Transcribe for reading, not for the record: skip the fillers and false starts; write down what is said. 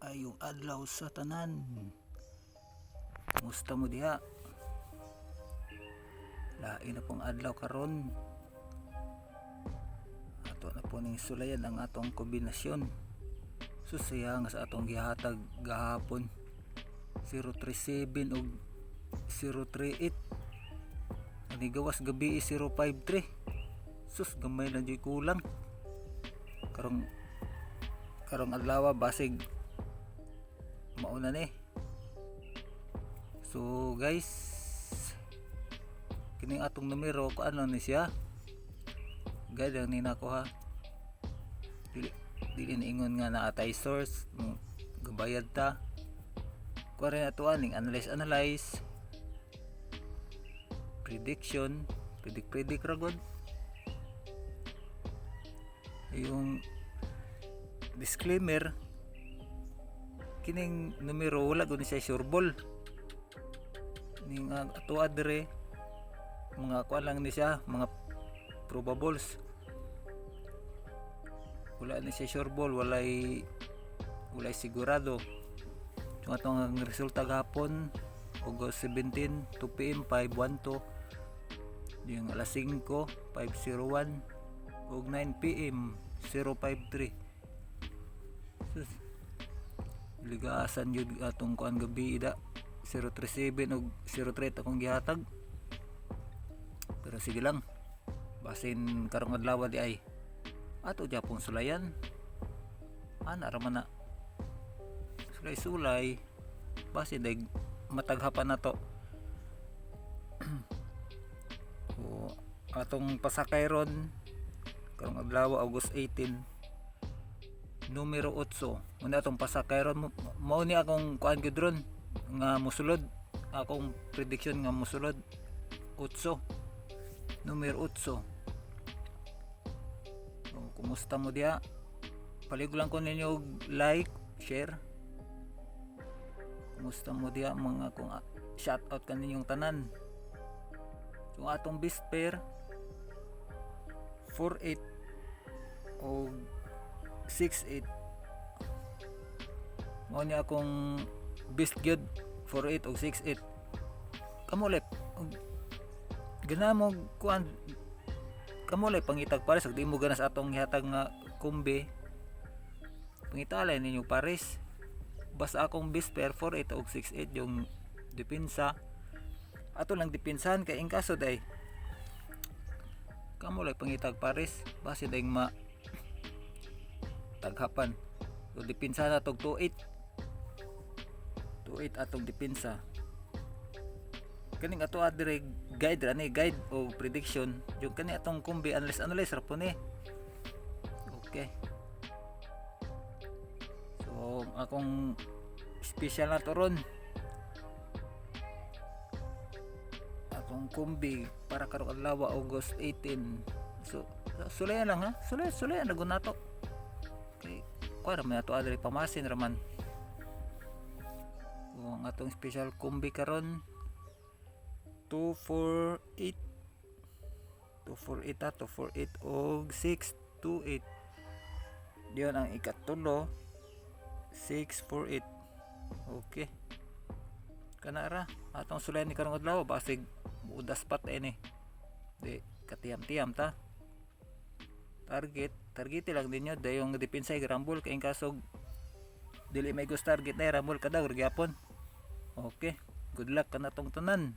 Maayong adlaw sa tanan. Kumusta mo diha? Lain na pong adlaw karon. Ato na po ning sulayan ang atong kombinasyon. Susaya nga sa atong gihatag gahapon, 037 og 038. Ani gawas gabi 053. Sus, gamay lang jud kulang. Karong adlaw, basig mauna ni. So guys, kining atong numero ko, ano ni siya, guide lang ni nako ha. Dili dili na ingon nga naa tay source mo gabayad ta. Kuha rin ato aning analyze analyze, prediction, predict predict ra gud. Yung disclaimer, kining numero wala gud ni siya sureball. Ning ato adre, mga kuan lang ni siya, mga probables. Wala ni siya sureball, walay sigurado. So atong ang resulta gahapon, August 17, 2 PM, 512. Yung alas 5, 501 ug 9 PM, 053. Sus, ligasan yun atong kuan gabi ida, 037 ug 03 akong gihatag. Pero sige lang, basin karong adlaw di ay ato gyapon sulayan. Ana ra man na, sulay-sulay, basin day mataghapan na to. So atong pasakay ron karong adlaw, August 18, numero 8 muna atong pasakay ron. Mao ni akong kuan gyud ron nga musulod, akong prediction nga musulod 8, numero 8. So, kumusta mo diha? Palihog lang ko ninyo og like, share. Kumusta mo diha, mga kung shout out kaninyong tanan. So atong best pair, 48 o 68. Mao ni akong best gyud, 48 o 68. Kamo lep gana mo kuan, kamo lay pangitag pares. Ug di mo gana sa atong gihatag nga kumbi, pangitalay ninyo pares. Basta akong best pair, 48 og 68. Yung depensa, ato lang depensahan kay in kaso day kamo lay pangitag pares, base day ma taghapan. So depensa na tog 28, 28 atong depensa. Kaning ato adre, guide ra ni, guide o prediction. Yung kani atong kumbi, analyze analyze ra po ni. Okay, so akong special na to ron, akong kumbi para karong adlaw, August 18. So sulayan lang ha, sulay sulayan na gud nato kay kuha ra man ato adre, pamasin ra man. So, ang atong special kumbi karon, 248, 248 ha, 248 og 628. Diyon ang ikatulo, 648. Okay, kana ra atong sulayan ni karong adlaw. Basig mudas pat ini, di katiyam-tiyam ta. Target target lang ninyo dayong depensa, rambol kay in kaso dili may gusto target na rambol kadaw gyapon. Okay, good luck kanatong tanan.